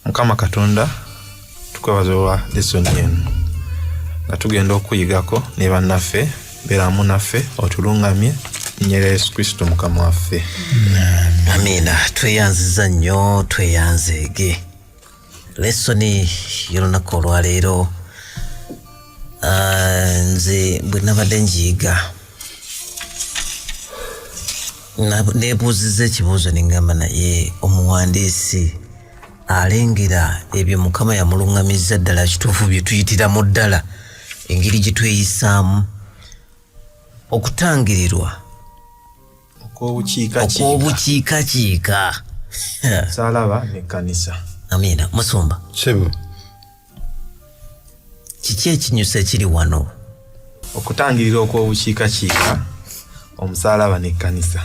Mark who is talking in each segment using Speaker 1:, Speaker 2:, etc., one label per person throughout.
Speaker 1: Mukama Katonda, tukwebaza olwa lesoni eno nga tugenda okuyigako ne bannaffe. Beeramu naffe, otulungamye nnyera Yesu Kristo Mukama waffe.
Speaker 2: Amiina. Tweyanziza nnyo, tweyanzeege. Lesoni y'olunaku olwaleero, nze bwe nabadde njiyiga neebuuzizza ekibuuzo ne ŋŋamba, naye omuwandiisi alengera ebyo Mukama yamuluŋŋamizza ddala kituufu bye tuyitiramu ddala, engeri gye tweyisaamu, okutangirirwa
Speaker 1: okw'obukiikakiika,
Speaker 2: okw'obukiikakiika
Speaker 1: saalaba n'ekkanisa.
Speaker 2: Amiina. Musumba.
Speaker 3: Sebo.
Speaker 2: Kiki ekinyusa ekiri wano?
Speaker 1: Okutangirira okw'obukiikakiika, omusaalaba n'ekkanisa.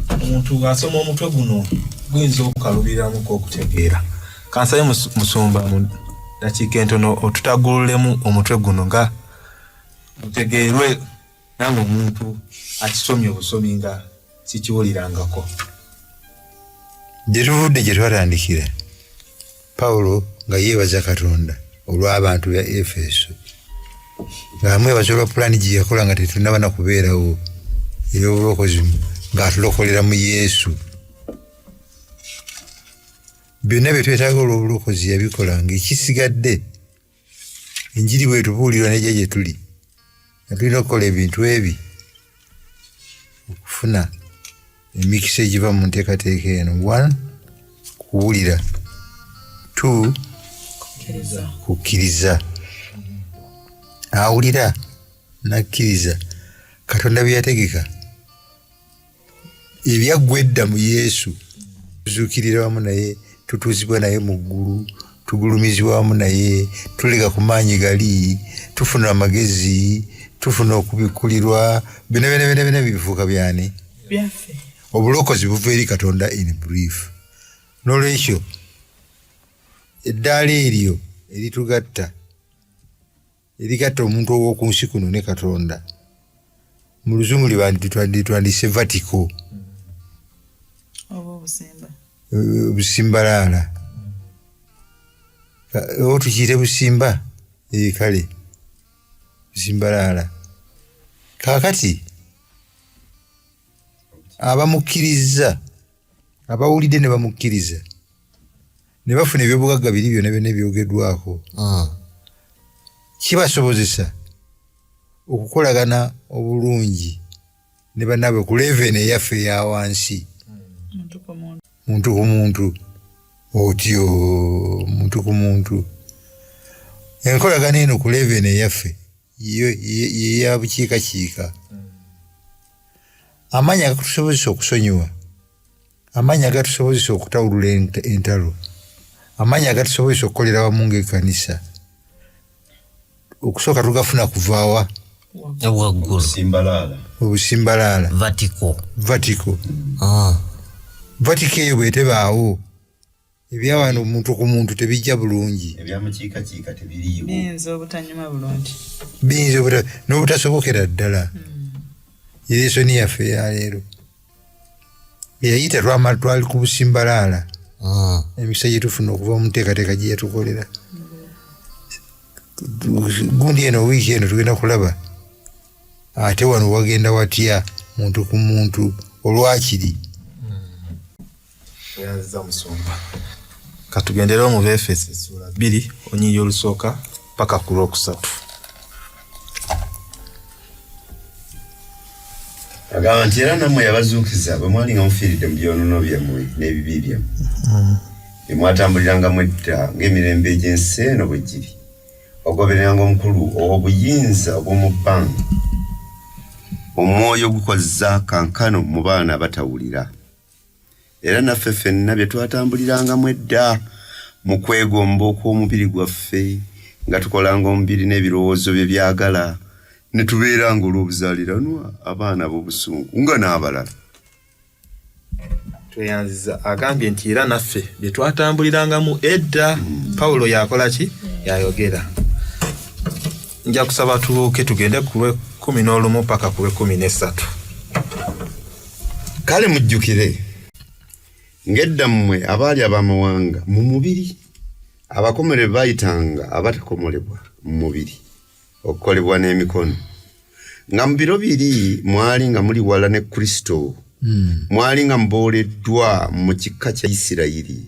Speaker 1: Omuntu ng'asoma omutwe guno guyinza okukalubiramuko okutegeera. Kansabe musumba mu dakiika entono otutagululemu omutwe guno nga mutegeerwe nange omuntu akisomye obusomi nga sikiwulirangako.
Speaker 3: Gye tuvudde, gye twatandikira, Pawulo nga yeebaza Katonda olw'abantu ba Efeso, ng'amwebaza olwa pulaani gye yakola nga tetunnaba na kubeerawo ey'obulokozi, ng'atulokolera mu Yesu. Byonna bye twetaaga olw'obulokozi yabikola, ng'ekisigadde enjiri bwetubuulirwa nejja gye tuli, nga tulina okukola ebintu ebi okufuna emikisa egiva mu nteekateeka eno. 1, kuwulira; 2, kukkiriza. Awulira nakkiriza Katonda bye yategeka ebyaggwa edda mu Yesu, tuzuukirira wamu naye, tutuuzibwa naye mu ggulu, tugulumizibwa wamu naye, tulega ku maanyi gali, tufuna amagezi, tufuna okubikkulirwa, byonna byonna byonna byonna bifuuka byani?
Speaker 4: Byaffe.
Speaker 3: Obulokozi buva eri Katonda in brief. N'olwekyo eddaala eryo eritugatta, erigatta omuntu ow'oku nsi kuno ne Katonda, mu Luzungu twandise vertical.
Speaker 4: Oba obusimba.
Speaker 3: Obusimbalaala, oba tukiyite busimba. Kale, busimbalaala. Kaakati abamukkiriza, abawulidde ne bamukkiriza ne bafuna ebyobugagga biri byonna byonna ebyogeddwako, kibasobozesa okukolagana obulungi ne bannaabwe ku level eyaffe eya wansi.
Speaker 4: Muntu ku muntu.
Speaker 3: Muntu ku muntu, otyo muntu ku muntu. Enkolagana eno ku level eyaffe yeya bukiikakiika. Amaanyi agatusobozesa okusonyiwa, amaanyi agatusobozesa okutawulula entalo, amaanyi agatusobozesa okukolera wamu ng'ekkanisa, okusooka tugafuna kuvaawa?
Speaker 2: Waggulu.
Speaker 5: Simbalaala.
Speaker 3: Obusimbalaala.
Speaker 2: Vertical.
Speaker 3: Vertical. Vertical eyo bwetebaawo, ebyawano omuntu ku muntu tebijja bulungi.
Speaker 5: Ebyamukiikakiika tebiriiwo.
Speaker 4: Biyinza obutanyuma bulungi.
Speaker 3: Biyinza n'obutasobokera ddala. Eresoni yaffe eyaleero eyayita twamala twali ku busimbalaala. Emikisa gye tufuna okuva mu nteekateeka gye yatukolera gundi eno, wiiki eno tugenda kulaba ate wano wagenda watya muntu ku muntu olwakiri.
Speaker 1: Tweyanziza musumba. Katugenderewo mu Befeso essuula 2, olunyiriri olusooka paka ku lwokusatu.
Speaker 5: Agamba nti era nammwe yabazuukiza bwe mwali nga mufiiridde mu byonoono byammwe n'ebibi byammwe bye mwatambulirangamu edda ng'emirembe egy'ensi eno bwe giri, ogobereranga omukulu ow'obuyinza obw'omu bbanga, omwoyo ogukoza kankano mu baana abatawulira. Era naffe ffenna bye twatambulirangamu edda mu kwegomba okw'omubiri gwaffe, nga tukolanga omubiri n'ebirowoozo bye byagala, ne tubeeranga olw'obuzaaliranwa abaana ab'obusungu nga n'abalala.
Speaker 1: Tweyanziza. Agambye nti era naffe bye twatambulirangamu edda. Pawulo yakola ki? Yayogera. Nja kusaba tubuuke tugende ku lw'e11 paka ku lw'e13.
Speaker 5: Kale mujjukire Ng'edda mmwe abaali ab'amawanga mu mubiri, abakomole bayitanga abatakomolebwa mu mubiri, okukolebwa n'emikono. Nga mu biro biri mwali nga muli wala ne Kristo, mwali nga mubooleddwa mu kika kya Isirayiri,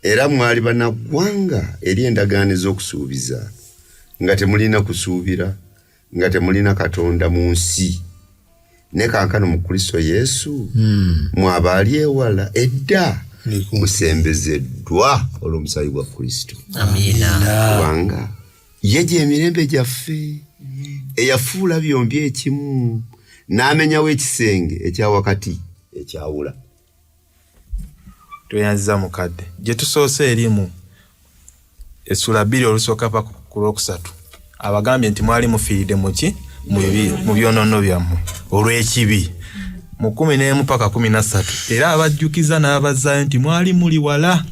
Speaker 5: era mwali bannaggwanga eri endagaano ez'okusuubiza, nga temulina kusuubira, nga temulina Katonda mu nsi. Ne kaakano mu Kristo Yesu, mmwe abaali ewala edda musembezeddwa olw'omusaayi gwa Kristo.
Speaker 2: Amiina.
Speaker 5: Kubanga ye gy'emirembe gyaffe, eyafuula byombi ekimu, n'amenyawo ekisenge ekya wakati ekyawula.
Speaker 1: Tweyanziza mukadde. Gye tusoose erimu essula 2 olusooka paka ku lwokusatu, abagambye nti mwali mufiiridde mu ki? Mu bibi, mu byonoono byammwe olw'ekibi. Mu 11 paka 13 era abajjukiza n'abazzaayo nti mwali muli wala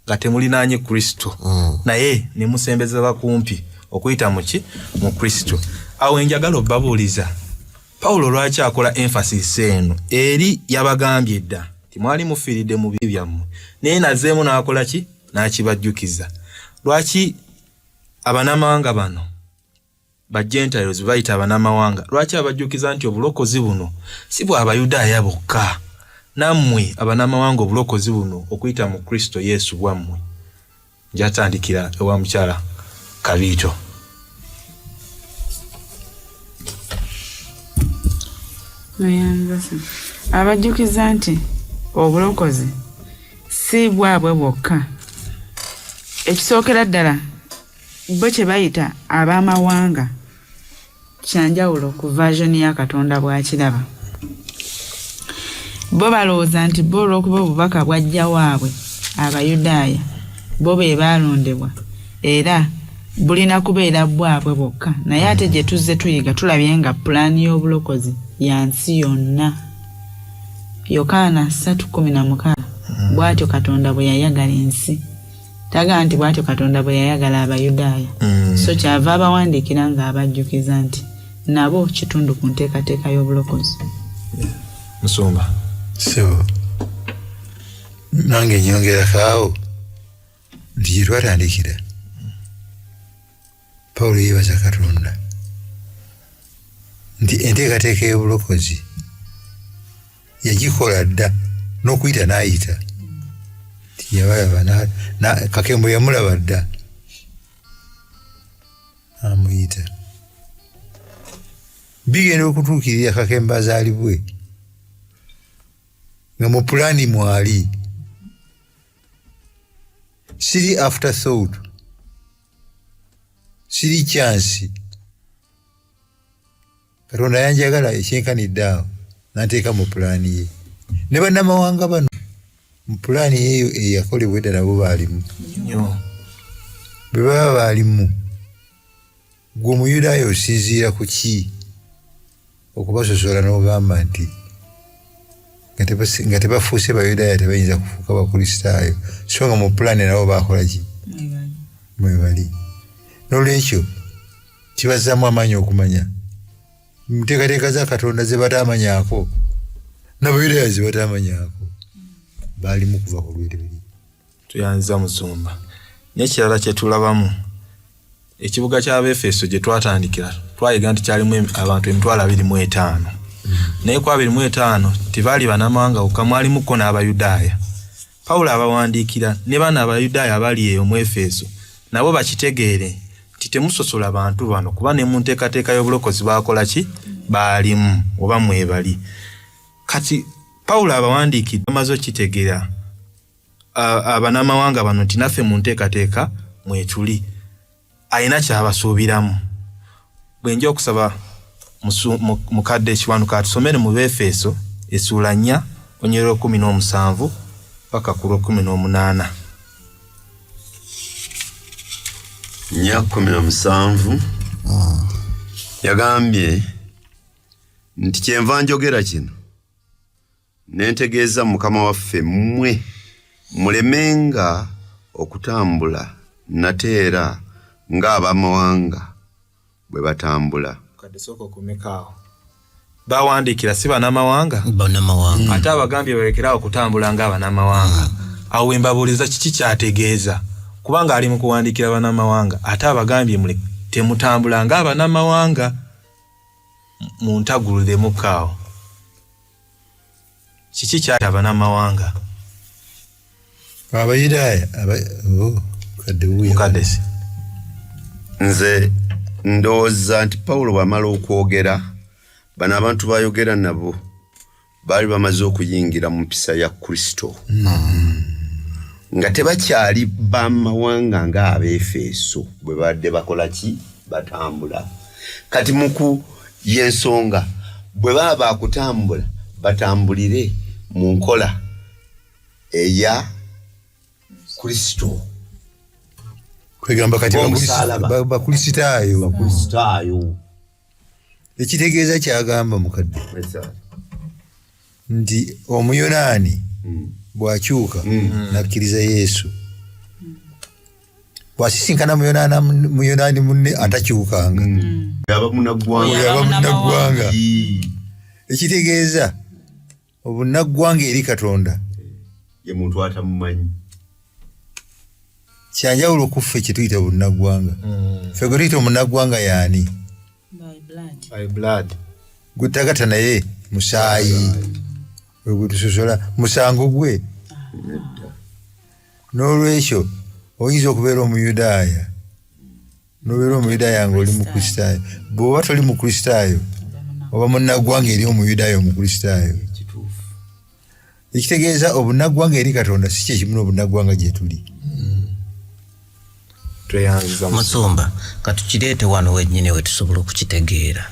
Speaker 1: nga temulinaanye Kristo, naye ne musembezebwa kumpi okuyita mu ki? Mu Kristo. Awo enjagala obbabuuliza, Pawulo lwaki akola emphasis eno? Eri yabagambye dda nti mwali mufiiridde mu bibi byammwe, naye nazeemu n'akola ki? N'akibajjukiza. Lwaki abanamawanga bano ba Gentiles bayita abanamawanga, lwaki abajjukiza nti obulokozi buno si bwa Bayudaaya bokka, nammwe abanamawanga obulokozi buno okuyita mu Kristo Yesu bwammwe? Njatandikira ewa mukyala Kabiito.
Speaker 4: Abajjukiza nti obulokozi si bwabwe bwokka. Ekisookera ddala bo kye bayita ab'amawanga kyanjawulo ku version ya Katonda bw'akiraba. Bo balowooza nti bo olw'okuba obubaka bwajja waabwe Abayudaaya, bo be baalondebwa era bulina kubeera bwabwe bwokka. Naye ate gye tuzze tuyiga tulabye nga pulaani y'obulokozi ya nsi yonna. Yokaana 3:16 bw'atyo Katonda bwe yayagala ensi. Tagaba nti bw'atyo Katonda bwe yayagala Abayudaaya. So kyava abawandiikira ng'abajjukiza nti nabo kitundu ku nteekateeka y'obulokozi.
Speaker 1: Musumba.
Speaker 3: So nange nyongerako awo nti gye twatandikira Pawulo yeebaza Katonda nti enteekateeka y'obulokozi yagikola dda n'okuyita n'ayita. Nti yabalaba, Kakembo yamulaba dda n'amuyita. Bigenda okutuukirira Kakembo azaalibwe nga mu pulaani mwali. Siri after thought, siri chance. Katonda yanjagala ekyenkanidde awo n'anteeka mu pulaani ye. Ne bannamawanga bano mu pulaani eyo eyakolebwa edda nabo baalimu. Bwe baba baalimu, ggwe Omuyudaaya osinziira ku ki okubasosola n'ogamba nti nga tebafuuse Bayudaaya tebayinza kufuuka Bakristaayo, so nga mu pulaani nabo baakola ki? Mwebali. N'olwekyo kibazzaamu amaanyi okumanya nteekateeka za Katonda ze bataamanyaako n'Abayudaaya ze bataamanyaako baalimu kuva ku lw'ebiri.
Speaker 1: Tuyanziza musumba. N'ekirala kye tulabamu, ekibuga ky'Abeefeso gye twatandikira twayiga nti kyalimu abantu 25,000. Naye ku 25 tebaali bannamawanga bokka, mwalimuko n'Abayudaaya. Pawulo abawandiikira ne bano Abayudaaya abali eyo mu Efeso nabo bakitegeere nti temusosola bantu bano, kuba ne mu nteekateeka y'obulokozi baakola ki? Baalimu oba mwebali. Kati Pawulo abawandiikidde bamaze okukitegeera abanamawanga bano nti naffe mu nteekateeka mwetuli. Alina ky'abasuubiramu. Bwe nja okusaba mukadde Kiwanuka atusomere mu Beefeso essuula 4 onyerera 17 paka ku lw'18.
Speaker 5: 4:17 yagambye nti kyenva njogera kino ne ntegeeza Mukama waffe mmwe mulemenga okutambula nate era ng'abamawanga bwe batambula.
Speaker 1: Mukadde sooka okomekaawo. Bawandiikira si banamawanga?
Speaker 2: Banamawanga.
Speaker 1: Ate abagambye balekerawo okutambula ng'abanamawanga. Awo we mbabuuliza kiki kyategeeza, kubanga ali mu kuwandiikira banamawanga, ate abagambye mule temutambula ng'abanamawanga. Muntagululemuko awo, kiki kyata abanamawanga?
Speaker 3: Abayudaaya kadde wuuyo.
Speaker 1: Mukadesi.
Speaker 5: Nze ndowooza nti Pawulo bw'amala okwogera, bano abantu bayogera nabo baali bamaze okuyingira mu mpisa ya Kristo, nga tebakyali bamawanga ng'Abeefeso bwe badde bakola ki, batambula. Kati muku y'ensonga bwe baba bakutambula, batambulire mu nkola eya Kristo.
Speaker 3: Kwegamba kati
Speaker 5: Omusalaba.
Speaker 3: Bakristaayo.
Speaker 5: Bakristaayo.
Speaker 3: Ekitegeeza kyagamba mukadde nti Omuyonaani bw'akyuka n'akkiriza Yesu, bw'asisinkana Muyonaani munne atakyukanga,
Speaker 5: aba munaggwanga.
Speaker 3: Oyo aba munnaggwanga. Ekitegeeza obunnaggwanga eri Katonda
Speaker 5: ye muntu atamumanyi.
Speaker 3: Kyanjawulo ku ffe kye tuyita bunnaggwanga. Ffe gwe tuyita omunnaggwanga yaani?
Speaker 4: By blood.
Speaker 1: By blood.
Speaker 3: Gwe tagata naye musaayi, gwe gwe tusosola musango gwe. N'olwekyo oyinza okubeera Omuyudaaya, n'obeera Omuyudaaya ng'oli Mukristaayo. Bw'oba toli Mukristaayo, oba munnaggwanga eri Omuyudaaya Omukristaayo.
Speaker 5: Kituufu.
Speaker 3: Ekitegeeza obunnaggwanga eri Katonda si kyekimu n'obunnaggwanga gye tuli.
Speaker 1: Tweyanziza.
Speaker 2: Musumba, katukireete wano wennyini we tusobola okukitegeera.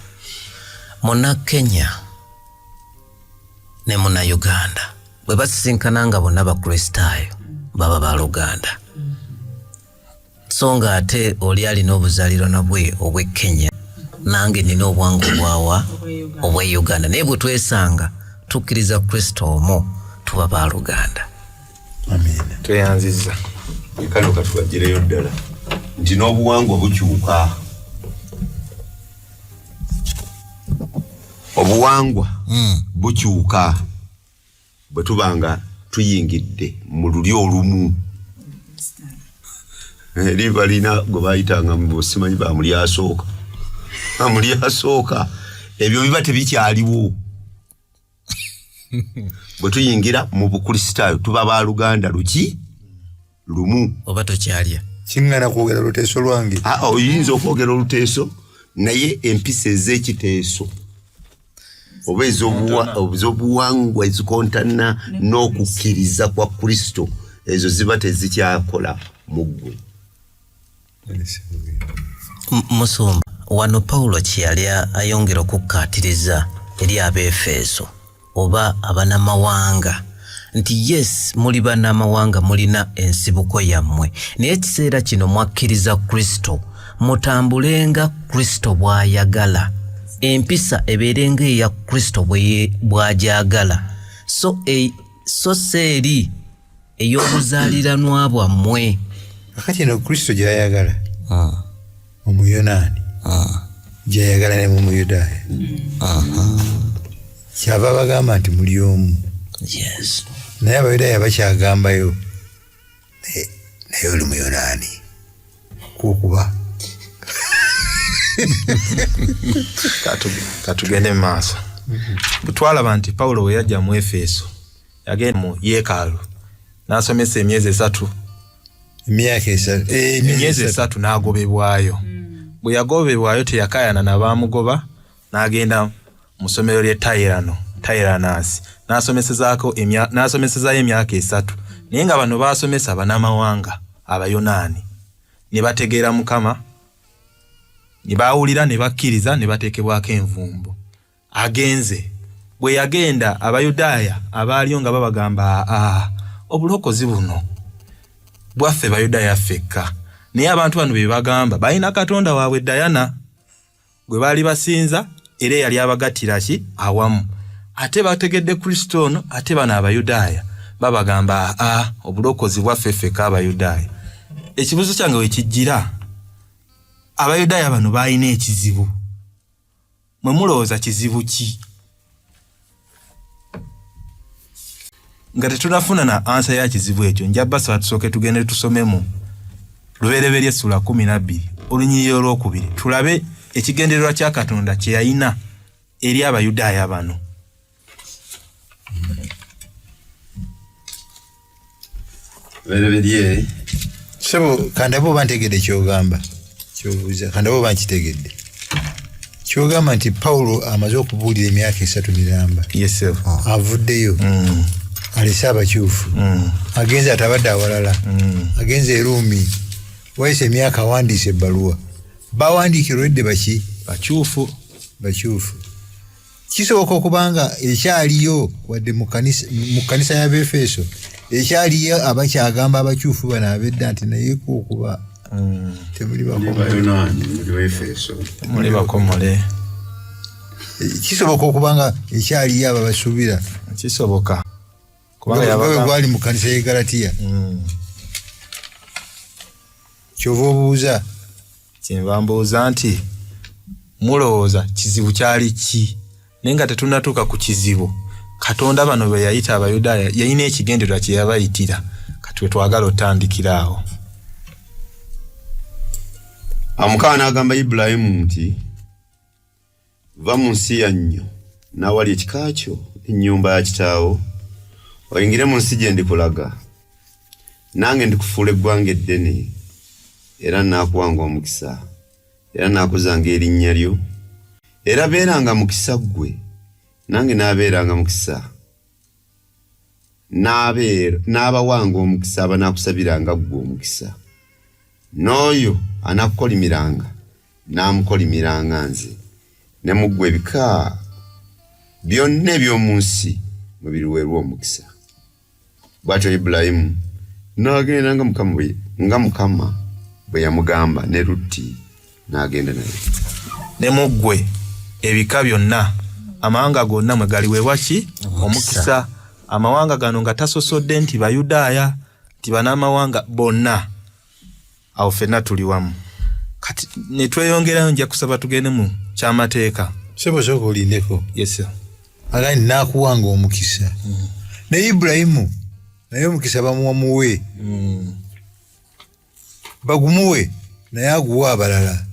Speaker 2: Muna Kenya ne muna Uganda bwe basisinkana nga bonna Bakristaayo, baba baluganda, so nga ate oli alina obuzaalirano bwe obw'e Kenya, nange nina obwangu bwawa obw'e Uganda, naye bwe twesanga tukkiriza Kristo omu, tuba baluganda.
Speaker 3: Amiina.
Speaker 1: Tweyanziza.
Speaker 5: Kano katubagireyo ddala nti n'obuwangwa bukyuka, obuwangwa bukyuka bwe tuba nga tuyingidde mu lulyo olumu. Eri balina gwe bayitanga mu simanyi bamuli asooka, bamuli asooka, ebyo biba tebikyaliwo. Bwe tuyingira mu Bukristaayo tuba baluganda luki lumu.
Speaker 2: Oba tokyalya.
Speaker 3: Kiŋŋana kwogera luteeso lwange.
Speaker 5: Aa, oyinza okwogera oluteeso, naye empisa ez'ekiteeso oba ez'obuwangwa ezikontana n'okukkiriza kwa Kristo, ezo ziba tezikyakola mu ggwe.
Speaker 2: Musumba, wano Pawulo kye yali ayongera okukkaatiriza eri Abeefeso oba abanamawanga nti yes, muli bannamawanga, mulina ensibuko yammwe, naye ekiseera kino mwakkiriza Kristo, mutambulenga Kristo bw'ayagala, empisa ebeerenga eya Kristo bw'agyagala, so si eri ey'obuzaaliranwa bwammwe.
Speaker 3: Kakati eno Kristo gyayagala Omuyonaani gyayagala ne mu Muyudaaya, kyava bagamba nti muli omu. Naye Abayudaaya bakyagambayo, naye oli Muyonaani kukuba.
Speaker 1: Katugende mu maaso. Twalaba nti Pawulo we yajja mu Efeso, yagenda mu yeekaalu n'asomesa emyezi 3.
Speaker 3: Emyaka 3.
Speaker 1: Emyezi 3 n'agobebwayo. Bwe yagobebwayo teyakayana n'abamugoba, n'agenda mu ssomero ly'e Tyrano, Tyrannus, n'asomesezaayo emyaka 3, naye nga bano baasomesa bannamawanga Abayonaani, ne bategeera Mukama, ne baawulira, ne bakkiriza, ne bateekebwako envumbo. Agenze, bwe yagenda Abayudaaya abaaliyo nga babagamba, aa, obulokozi buno bwaffe Bayudaaya ffekka, naye abantu bano be bagamba balina katonda waabwe Dayana gwe baali basinza, era eyali abagattira ki awamu, ate bategedde Kristo ono, ate bano Abayudaaya babagamba, aa, obulokozi bwaffe ffekka Abayudaaya. Ekibuuzo kyange we kijjira, Abayudaaya bano baalina ekizibu, mwe mulowooza kizibu ki? Nga tetunafuna na ansa ya kizibu ekyo, nja basaba tusooke tugende tusomemu Lubereberye essula 12 olunyiriri olwokubiri, tulabe ekigendererwa kya Katonda kye yalina eri Abayudaaya bano.
Speaker 5: Lubereberye.
Speaker 3: Sebo, kandabe oba ntegedde ky'ogamba, ky'obuuza, kandabe oba nkitegedde. Ky'ogamba nti Pawulo amaze okubuulira emyaka 3 miramba.
Speaker 1: Yes, sir.
Speaker 3: Avuddeyo. Alese abakyufu. Agenze atabadde awalala. Agenze e Ruumi. Wayise emyaka awandiise ebbaluwa. Bawandiikira olwedde baki?
Speaker 1: Bakyufu.
Speaker 3: Bakyufu. Kisoboka okuba nga ekyaliyo wadde mu kanisa y'Abeefeso, ekyaliyo abakyagamba abakyufu bano ab'edda nti naye ko okuba temuli bakomole.
Speaker 5: Bayonaani, muli Befeso.
Speaker 1: Muli bakomole.
Speaker 3: Kisoboka okuba nga ekyaliyo ababasuubira.
Speaker 1: Kisoboka. Kubanga
Speaker 3: Nga bwe
Speaker 1: yabagamba
Speaker 3: gwali mu kanisa y'e Galatiya. Ky'ova obuuza.
Speaker 1: Kyenva mbuuza nti mulowooza kizibu kyali ki? Naye nga tetunnatuuka ku kizibu, Katonda bano be yayita Abayudaaya yalina ekigendererwa kye yabayitira. Kati we twagala otandikira awo.
Speaker 5: Mukama n'agamba Ibulayimu nti, va mu nsi yannyo n'awali ekika kyo n'ennyumba ya kitaawo, oyingire mu nsi gye ndikulaga. Nange ndikufuula eggwanga eddene, era nnaakuwanga omukisa, era nnaakuzanga erinnya lyo, era beeranga mukisa ggwe, nange naabeeranga mukisa. N'abawanga omukisa abanaakusabiranga ggwe omukisa, n'oyo anaakukolimiranga n'amukolimiranga nze, ne mu ggwe ebika byonna eby'omu nsi mwe biriweerwa omukisa. Bw'atyo Ibulayimu n'agenda nga Mukama bwe yamugamba, ne Lutti n'agenda naye.
Speaker 1: Ne mu ggwe ebika byonna, amawanga gonna mwe galiweebwa ki? Omukisa. Amawanga gano nga tasosodde nti Bayudaaya, nti bannamawanga bonna. Awo ffenna tuli wamu. Kati ne tweyongerayo, nja kusaba tugende mu kyamateeka.
Speaker 3: Sebo, sooka olindeko.
Speaker 1: Yes, sir.
Speaker 3: Agambye naakuwanga omukisa. Naye Ibulayimu naye omukisa bamuwa muwe. Bagumuwe naye aguwe abalala.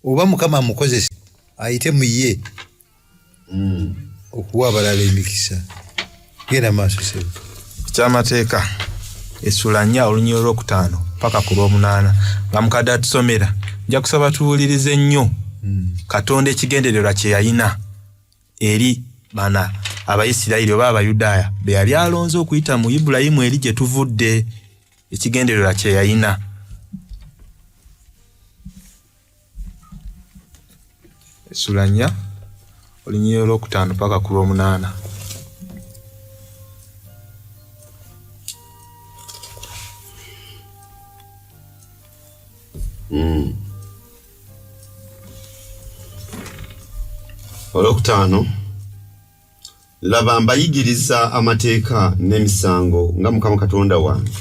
Speaker 3: Oba Mukama amukozese ayite mu ye okuwa abalala emikisa. Genda maaso sebo.
Speaker 1: Ekyamateeka essula 4 olunyiriri olwokutaano paka ku lw'omunaana nga mukadde atusomera, nja kusaba tuwulirize nnyo Katonda ekigendererwa kye yalina eri bana Abayisirayiri oba Abayudaaya be yali alonze okuyita mu Ibulayimu eri gye tuvudde, ekigendererwa kye yalina. Essula 4 olunyiriri olwokutaano paka ku lw'omunaana.
Speaker 5: Olwokutaano, laba mbayigiriza amateeka n'emisango nga Mukama Katonda wange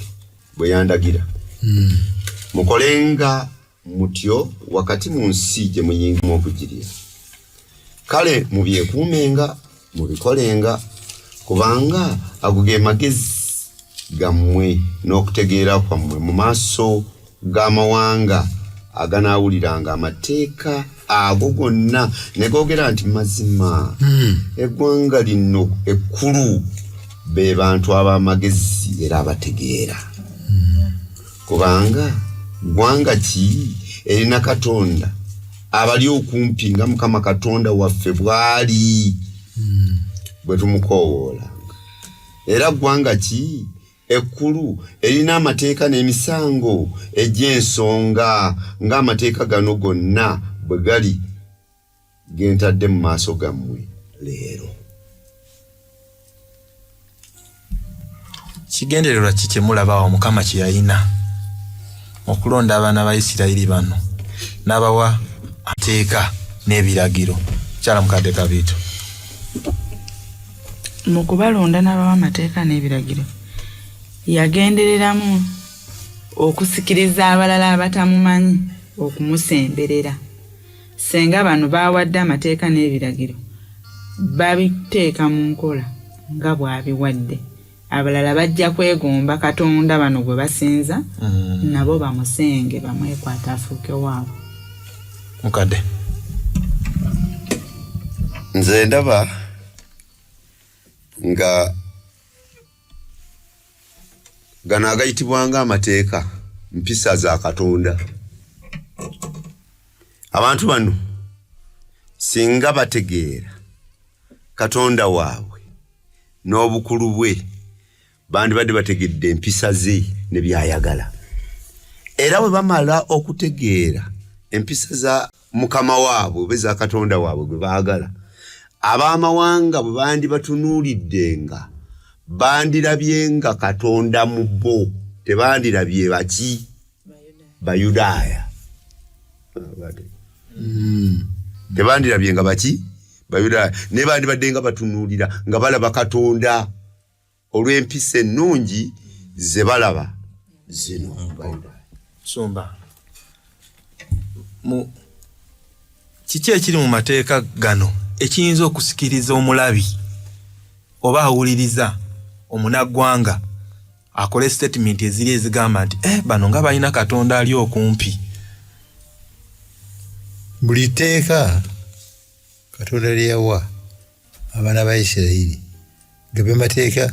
Speaker 5: bwe yandagira. Mukolenga mutyo wakati mu nsi gye muyingimu okugirya. Kale mubyekuumenga, mubikolenga, kubanga ago ge magezi gammwe n'okutegeera kwammwe mu maaso g'amawanga aganaawuliranga amateeka ago gonna ne googera nti mazima eggwanga lino ekkulu be bantu ab'amagezi era abategeera. Kubanga ggwanga ki erina Katonda abali okumpi nga Mukama Katonda waffe bw'ali bwe tumukoowoola? Era ggwanga ki ekkulu erina amateeka n'emisango egy'ensonga ng'amateeka gano gonna bwe gali ge ntadde mu maaso gammwe leero?
Speaker 1: Kigendererwa ki kye mulaba awo Mukama kye yalina okulonda abaana ba Isirayiri bano n'abawa amateeka n'ebiragiro? Kyala mukadde Kabiito.
Speaker 4: Mu kubalonda n'abawa amateeka n'ebiragiro, yagendereramu okusikiriza abalala abatamumanyi okumusemberera. Ssenga bano baawadde amateeka n'ebiragiro babiteeka mu nkola nga bw'abiwadde. Abalala bajja kwegomba Katonda bano gwe basinza, nabo bamusenge bamwekwata afuuke waabwe.
Speaker 1: Mukadde.
Speaker 5: Nze ndaba nga gano agayitibwanga amateeka mpisa za Katonda. Abantu bano singa bategeera Katonda waabwe n'obukulu bwe, bandibadde bategedde empisa ze ne by'ayagala. Era bwe bamala okutegeera empisa za Mukama waabwe oba eza Katonda waabwe gwe baagala, ab'amawanga bwe bandibatunuuliddenga bandirabye nga Katonda mu bo, tebandirabye baki? Bayudaaya. Tebandirabye nga baki? Bayudaaya. Naye bandibadde nga batunuulira nga balaba Katonda olw'empisa ennungi ze balaba zino Bayudaaya.
Speaker 1: Sumba, mu kiki ekiri mu mateeka gano ekiyinza okusikiriza omulabi oba awuliriza omunaggwanga akole statement eziri ezigamba nti bano nga balina Katonda ali okumpi?
Speaker 3: Buli tteeka Katonda lye yawa abaana ba Isirayiri gabe mateeka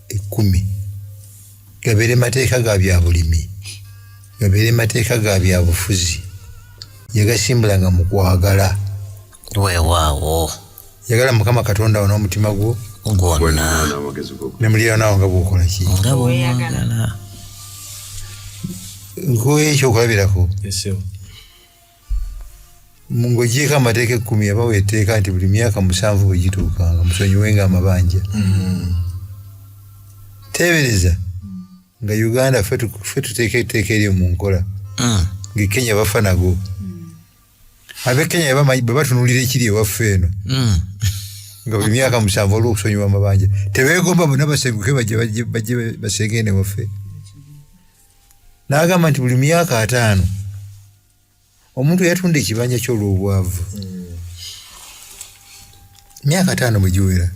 Speaker 3: 10, gabeere mateeka ga bya bulimi, gabeere mateeka ga bya bufuzi, yagasimbulanga mu kwagala.
Speaker 2: Weewaawo.
Speaker 3: Yagala Mukama Katonda wo n'omutima gwo
Speaker 2: gwonna,
Speaker 3: ne muliraanwa nga bw'okola ki?
Speaker 2: Nga bw'omwagala.
Speaker 3: Nkuwa ekyokulabirako. Ng'oggyeeko amateeka 10, yabawa etteeka nti buli myaka 7 bwe gituukanga musonyiwenga amabanja. Teebereza nga Uganda ffe tuteeka etteeka eryo mu nkola, ng'e Kenya bafa nago. Ab'e Kenya bwe batunuulira ekiri ewaffe eno, nga buli myaka 7 waliwo okusonyiwa amabanja, tebeegomba bonna basenguke bajje basenge eno ewaffe. N'agamba nti buli myaka 5 omuntu yatunda ekibanja ky'olw'obwavu, myaka 5 bwe giwera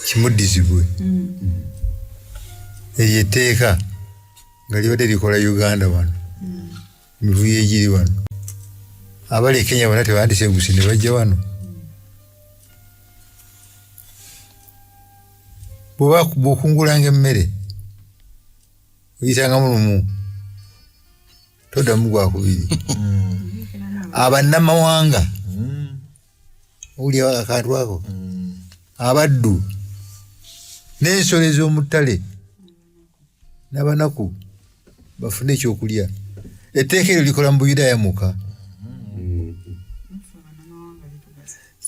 Speaker 3: kimuddizibwe. Eryo etteeka nga libadde likola Uganda wano, emivuyo egiri wano, abali e Kenya bonna tebandisenguse ne bajja wano. Bw'okungulanga emmere oyitangamu lumu, toddamu gwakubiri. Abannamawanga owulira akantu ako, abaddu n'ensolo ez'omu ttale n'abanaku bafune ekyokulya. Etteeka eryo likola mu Buyudaaya mwokka.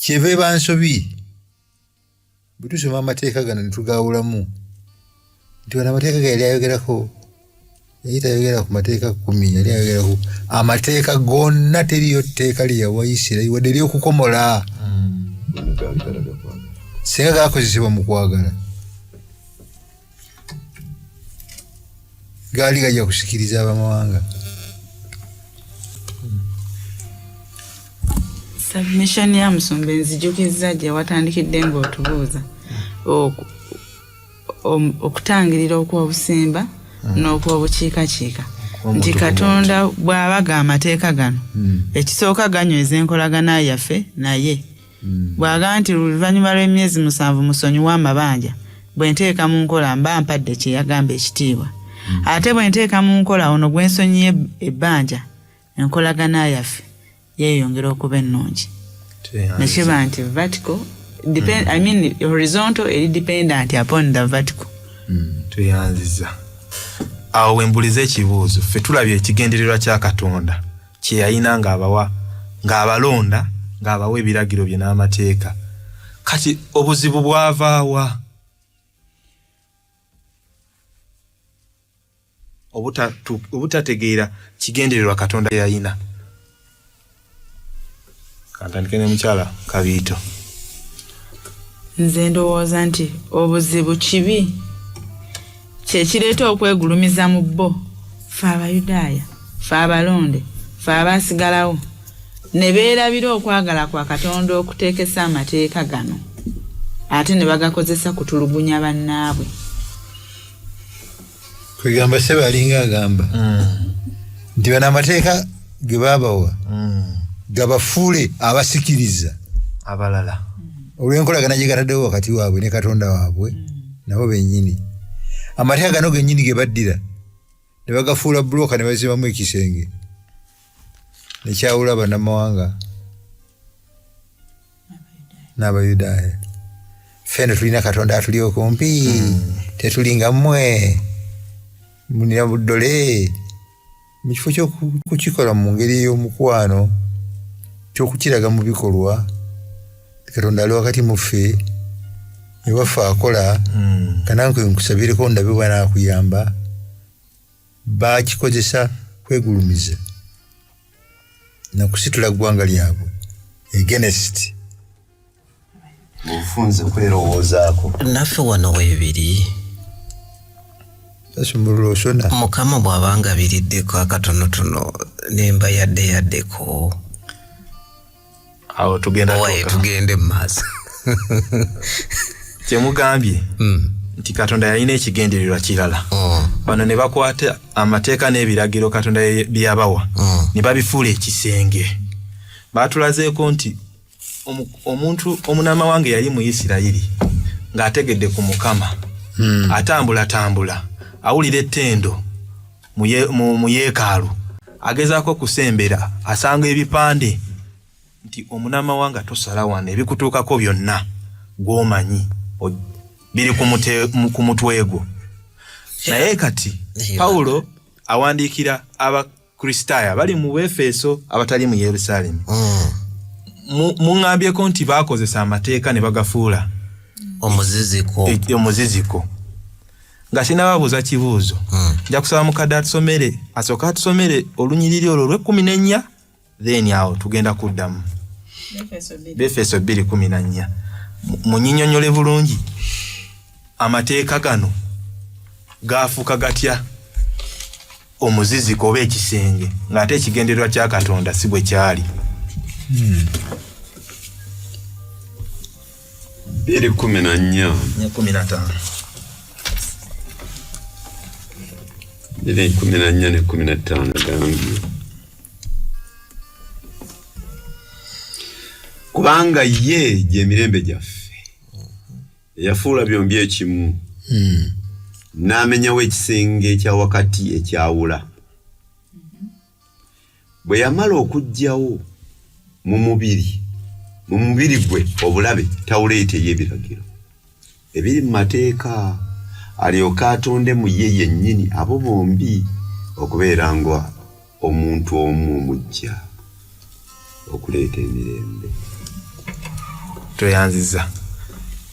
Speaker 3: Kyeva eba nsobi bwe tusoma amateeka gano ne tugawulamu nti wano amateeka ge yali ayogerako, yali tayogera ku mateeka 10, yali ayogera ku amateeka gonna. Teriyo tteeka lye yawa Isirayiri wadde ery'okukomola. Singa gakozesebwa mu kwagala, gaali gajja kusikiriza abamawanga.
Speaker 4: Submission ya musumba enzijukizza gye watandikidde ng'otubuuza okutangirira okw'obusimba n'okw'obukiikakiika, nti Katonda bw'abaga amateeka gano, ekisooka ganyweza enkolagana yaffe naye. Bw'agamba nti oluvannyuma lw'emyezi 7 musonyiwe amabanja, bwe nteeka mu nkola mba mpadde kye yagamba ekitiibwa. Ate bwe nteeka mu nkola ono gwe nsonyiye ebbanja, enkolagana yaffe yeeyongera okuba ennungi. Ne kiba nti vertical depend, I mean horizontal eri dependent upon the vertical.
Speaker 1: Tweyanziza. Awo wembuliza ekibuuzo, ffe tulabye ekigendererwa kya Katonda kye yalina ng'abawa, ng'abalonda, ng'abawa ebiragiro bye n'amateeka. Kati obuzibu bwavaawa? Obutategeera kigendererwa Katonda yalina. Kantandike ne mukyala Kabiito.
Speaker 4: Nze ndowooza nti obuzibu kibi kye kireeta okwegulumiza mu bo, ffe Abayudaaya, ffe abalonde, ffe abaasigalawo, ne beerabira okwagala kwa Katonda okuteekesa amateeka gano, ate ne bagakozesa kutulugunya bannaabwe.
Speaker 3: Kwegamba sebe alinga agamba nti bano amateeka ge baabawa gabafuule abasikiriza
Speaker 1: abalala
Speaker 3: olw'enkolagana gye gataddewo wakati waabwe ne Katonda waabwe nabo bennyini. Amateeka gano gennyini ge baddira ne bagafuula bulooka ne bazimbamu ekisenge nekyawula bannamawanga n'Abayudaaya. Ffe tulina Katonda atuli okumpi, tetulinga mmwe munira buddole. Mu kifo ky'okukikola mu ngeri ey'omukwano, ky'okukiraga mu bikolwa, Katonda ali wakati mu ffe, ewaffe akola, kanange nkusabireko ndabe bw'anaakuyamba. Bakikozesa kwegulumiza na kusitula ggwanga lyabwe against.
Speaker 5: Mubufunze kwerowoozaako.
Speaker 2: Naffe wano weebiri.
Speaker 3: Tasumulula osona.
Speaker 2: Mukama bw'abanga abiriddeko akatonotono nemba yadde yaddeko.
Speaker 1: Awo tugenda
Speaker 2: owaye tugende mu maaso.
Speaker 1: Kyemugambye nti Katonda yalina ekigendererwa kirala. Bano ne bakwata amateeka n'ebiragiro Katonda bye yabawa ne babifuula ekisenge. Baatulazeeko nti omuntu omunamawanga yali mu Isirayiri ng'ategedde ku Mukama, atambulatambula, awulira ettendo mu yeekaalu, agezaako okusembera, asanga ebipande nti omunamawanga tosala wano, ebikutuukako byonna gw'omanyi biri ku mutwe gwo. Naye kati Pawulo awandiikira Abakristaayo abali mu Efeso abatali mu Yerusaalemi. Muŋŋambyeko nti baakozesa amateeka ne bagafuula
Speaker 2: omuziziko.
Speaker 1: Omuziziko. Nga sinnababuuza kibuuzo, nja kusaba mukadde atusomere, asooke atusomere olunyiriri olwo olw'e14, then awo tugenda kuddamu. Befeso 2:14. Munyinyonnyole bulungi amateeka gano gaafuuka gatya omuziziko oba ekisenge ng'ate ekigendererwa kya Katonda si bwe kyali.
Speaker 5: 2:14.
Speaker 1: 15.
Speaker 5: 2:14 ne 15 gambye. Kubanga ye gy'emirembe gyaffe eyafuula byombi ekimu, n'amenyawo ekisenge ekya wakati ekyawula. Bwe yamala okuggyawo mu mubiri gwe obulabe tawuleeti ey'ebiragiro ebiri mu mateeka, alyoke atonde mu ye yennyini abo bombi okubeeranga omuntu omu omuggya okuleeta emirembe.
Speaker 1: Tweyanziza.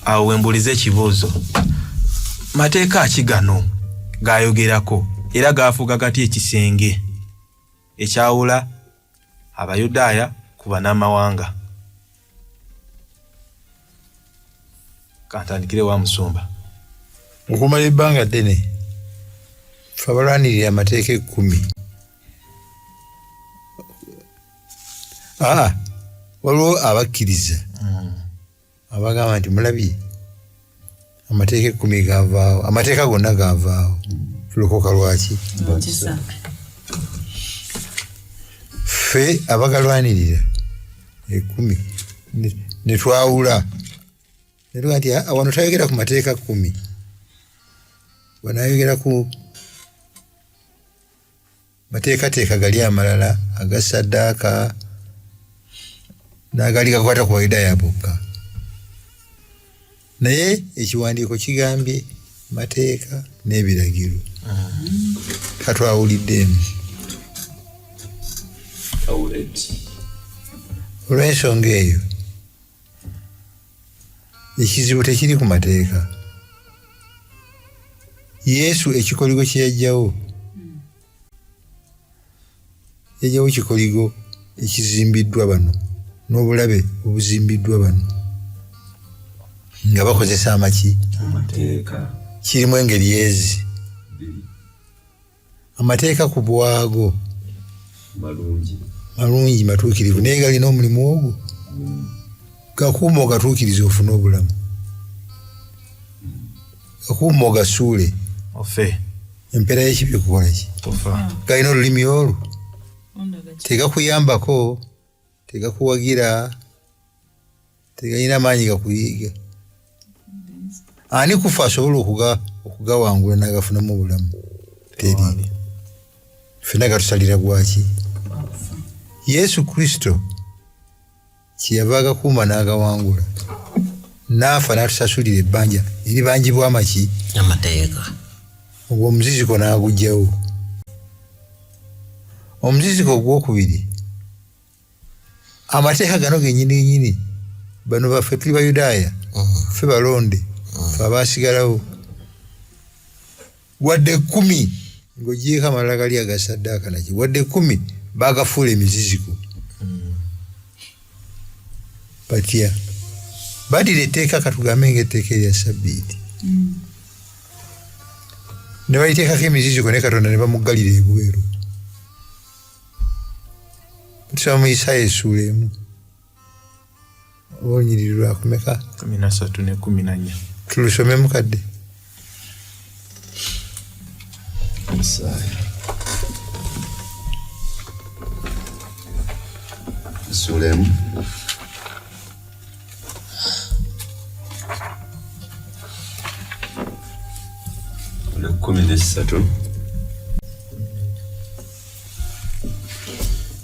Speaker 1: Awo wembuuliza ekibuuzo, mateeka ki gano g'ayogerako era gaafuuka gatya ekisenge ekyawula Abayudaaya ku bannamawanga? Kantandikire wa musumba.
Speaker 3: Okumala ebbanga ddene ffe abalwanirira amateeka 10, waliwo abakkiriza abagamba nti mulabye amateeka 10 gavaawo, amateeka gonna gavaawo, tulokoka lwaki? Ffe abagalwanirira 10 ne twawula ne tuga nti wano tayogera ku mateeka 10, wano ayogera ku mateekateeka gali amalala aga ssaddaaka n'agali gakwata ku Bayudaaya bokka. Naye ekiwandiiko kigambye mateeka n'ebiragiro. Katwawuliddemu. Olw'ensonga eyo ekizibu tekiri ku mateeka. Yesu ekikoligo kye yajjawo, yajjawo kikoligo ekizimbiddwa bano n'obulabe obuzimbiddwa bano nga bakozesa amaki. Kirimu engeri ezi. Amateeka ku bwago malungi matuukirivu, naye galina omulimu ogwo gakuuma ogatuukiriza ofune obulamu, gakuuma ogasuule
Speaker 1: ofe.
Speaker 3: Empeera y'ekibi okukola ki? Galina olulimi olwo, tegakuyambako, tegakuwagira, tegalina maanyi gakuyiga. Ani kufa asobola okugawangula n'agafunamu obulamu? Teri. Ffenna gatusalira gwaki? Yesu Kristo kyeyava agakuuma n'agawangula, n'afa n'atusasulira ebbanja eribanjibwa amaki?
Speaker 2: Amateeka.
Speaker 3: Ogwo omuziziko n'aguggyawo. Omuziziko ogwokubiri, amateeka gano gennyini gennyini, bano baffe tuli Bayudaaya, ffe balonde, ffe abaasigalawo, wadde 10 ng'oggyeeko amalala gali aga ssaddaaka naki, wadde 10 baagafuula emiziziko. Batya? Baddira etteeka, katugambe ng'etteeka erya Ssabbiiti, ne baliteekako emiziziko ne Katonda ne bamuggalira ebweru. Tusoma mu Isaaya essuula 1 oba olunyiriri lwakumeka?
Speaker 1: 13 ne 14.
Speaker 3: Tulusome mukadde.
Speaker 5: Isaaya essuula 1 13.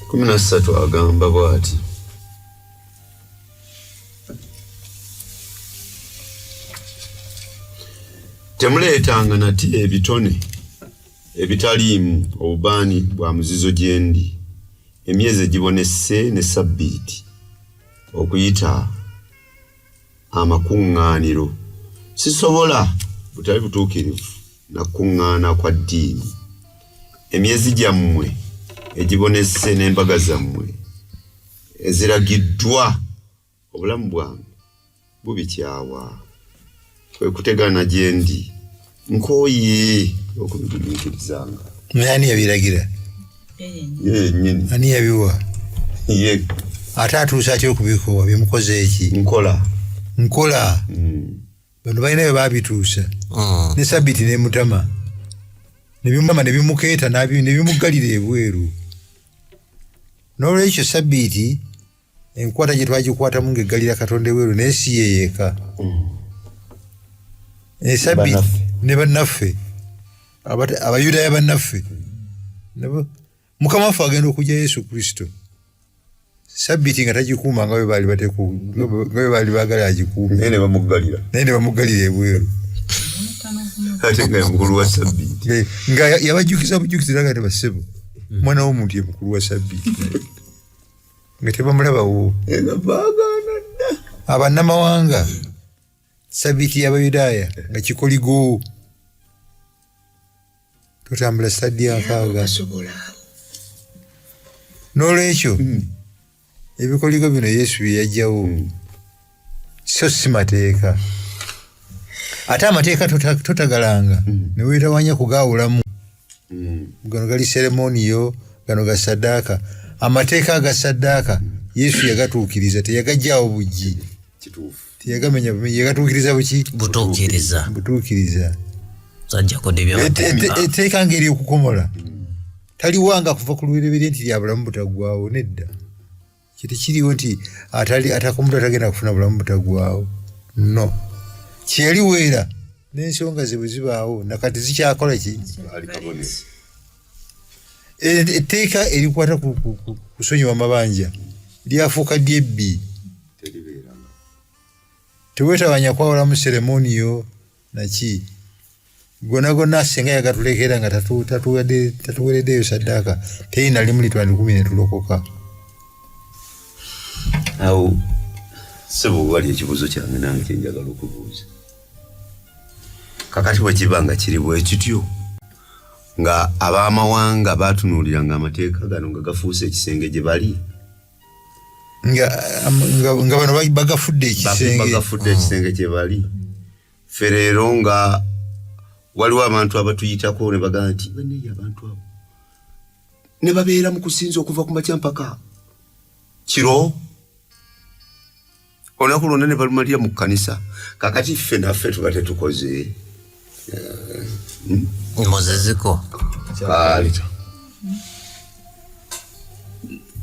Speaker 5: 13 agamba bw'ati: temuleetanga nate ebitone ebitaliimu obubaani bwa muzizo gye ndi, emyezi egibonese ne Ssabbiiti, okuyita amakuŋŋaaniro. Sisobola butali butuukirivu na kuŋŋaana kwa ddiini. Emyezi gyammwe egibonese n'embaga zammwe eziragiddwa, obulamu bwange bubikyawa. Kwe kutegana gye ndi, nkooye okubigumiikirizanga.
Speaker 3: Naye ani yabiragira?
Speaker 5: Ye yennyini.
Speaker 3: Ani yabiwa?
Speaker 5: Ye.
Speaker 3: Ate atuusa atya okubikowa? Bimukoze eki?
Speaker 5: Nkola.
Speaker 3: Nkola. Bano balina bwe baabituusa. Ne Ssabbiiti n'emutama. Ne bimutama ne bimukeeta ne bimuggalira ebweru. N'olwekyo Ssabbiiti enkwata gye twagikwatamu ng'eggalira Katonda ebweru, naye si ye yeeka. Ssabbiiti ne bannaffe, Abayudaaya bannaffe, Mukama waffe agenda okujja Yesu Kristo. Ssabbiiti nga tagikuuma nga bwe baali baagala agikuume.
Speaker 5: Naye ne bamuggalira.
Speaker 3: Naye ne bamuggalira ebweru.
Speaker 5: Ate nga ye mukulu wa Ssabbiiti.
Speaker 3: Nga yabajjukiza bujjukiza nga tebassebo. Mwana w'omuntu ye mukulu wa Ssabbiiti. Nga tebamulabawo.
Speaker 5: Nga baagaana dda.
Speaker 3: Abannamawanga Ssabbiiti y'Abayudaaya nga kikoligo. Tutambula stadi 6. N'olwekyo ebikoligo bino Yesu bye yajjawo so si mateeka. Ate amateeka totagalanga ne weetawanya kugaawulamu. Gano gali seremoniyo, gano ga ssaddaaka. Amateeka aga ssaddaaka Yesu yagatuukiriza, teyagajjaawo buggi. Teyagamenya bumenyi, yagatuukiriza buki?
Speaker 2: Butuukiriza.
Speaker 3: Butuukiriza.
Speaker 2: Etteeka
Speaker 3: ng'eri okukomola taliwanga kuva ku lubereberye nti lya bulamu butaggwaawo, nedda. Kyo tekiriwo nti atakomola tagenda kufuna bulamu butaggwaawo. No. Kyeyaliweera n'ensonga ze bwe zibaawo nakati zikyakola ki? Etteeka erikwata ku kusonyiwa amabanja lyafuuka dyebbi. Teweetawanya kwawulamu seremoniyo naki. Gonna gonna singa yagatulekera nga tatuwereddeyo ssaddaaka, teri na limu litwandikumi ne tulokoka.
Speaker 5: Awo ssebo wali ekibuuzo kyange nange kye njagala okubuuza. Kakati bwe kiba nga kiri bwe kityo, nga ab'amawanga baatunuuliranga amateeka gano nga gafuuse ekisenge gye bali,
Speaker 3: nga bano bagafudde ekisenge.
Speaker 5: Bagafudde ekisenge gye bali. Ffe leero nga waliwo abantu abatuyitako ne bagamba nti banneeyo abantu abo ne babeera mu kusinza okuva ku makya mpaka kiro, olunaku lwonna ne balumalira mu kkanisa. Kakati ffe naffe tuba tetukoze.
Speaker 2: Muziziko.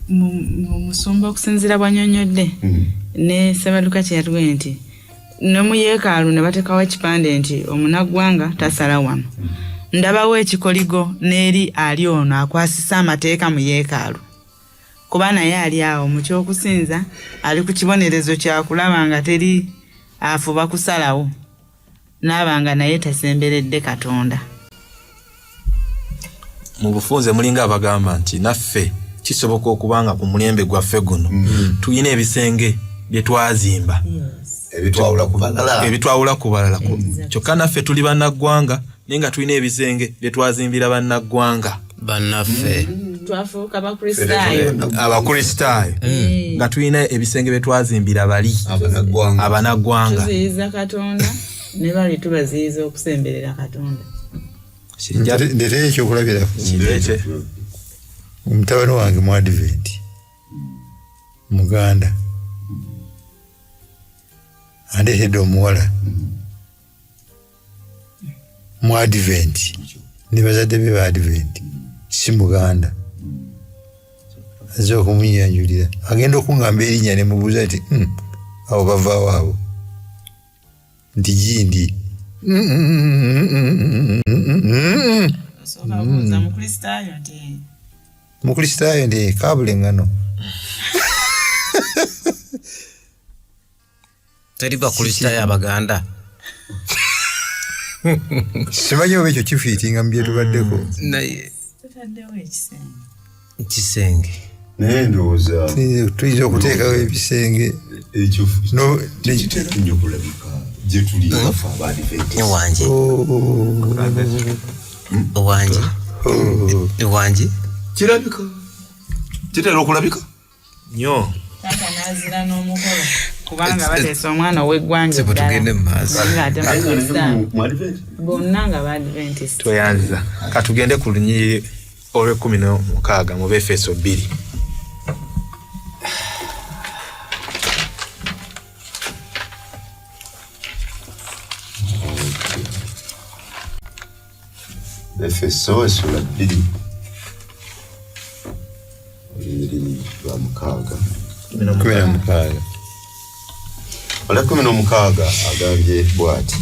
Speaker 4: Musumba okusinziira bw'annyonnyodde ne Ssebaduka kye yatugambye nti ne mu yeekaalu ne bateekawo ekipande nti omunaggwanga tasala wano. Ndabawo ekikoligo n'eri ali ono akwasisa amateeka mu yeekaalu, kuba naye ali awo mu ky'okusinza ali ku kibonerezo kya kulaba nga teri afuba kusalawo n'aba nga naye tasemberedde Katonda.
Speaker 1: Mu bufunze mulinga abagamba nti naffe kisoboka okuba nga ku mulembe gwaffe guno tulina ebisenge bye twazimba
Speaker 5: ebitwawula ku balala,
Speaker 1: ebitwawula ku balala. Kyokka naffe tuli bannaggwanga naye nga tulina ebisenge bye twazimbira bannaggwanga
Speaker 2: bannaffe.
Speaker 4: Twafuuka Bakristaayo,
Speaker 1: Abakristaayo, nga tulina ebisenge bye twazimbira bali abanaggwanga.
Speaker 4: Tuziyiza Katonda ne bali tubaziyiza okusemberera Katonda.
Speaker 3: Ndeeteyo ekyokulabirako. Omutabani wange mu Advent, Muganda, andeetedde omuwala mu Advent ne bazadde be ba Advent, si Muganda. Azze okumunyanjulira, agenda okuŋŋamba erinnya ne mubuuza nti abo bavaawo abo? Nti gindi. Mukristaayo nti kabula eŋŋano.
Speaker 2: Teri Bakristaayo Abaganda.
Speaker 3: Simanyi oba ekyo kifiitinga mu byetubaddeko.
Speaker 2: Naye
Speaker 4: tutaddewo ekisenge.
Speaker 2: Kisenge.
Speaker 5: Naye ndowooza
Speaker 3: tuyinza okuteekawo ebisenge.
Speaker 5: Ekyo tekitera nnyo kulabika gye tuli afe Abaadiventist.
Speaker 2: Wangi, wangi, wangi.
Speaker 5: Kirabika kitera okulabika
Speaker 1: nnyo.
Speaker 4: Taata n'azira n'omukolo kubanga baleese omwana ow'eggwanga
Speaker 2: Sebo, tugende mu maaso.
Speaker 4: eddala ng'ate Mukristaayo.
Speaker 5: Mu Advent
Speaker 4: Bonna nga Baadventist.
Speaker 1: Tweyanziza. Katugende ku lunyiriri olw'e16 mu Befeso 2.
Speaker 5: Efeso essula 2 olunyiriri lwa 6.
Speaker 3: 16.
Speaker 5: Olwa 16 agambye bw'ati: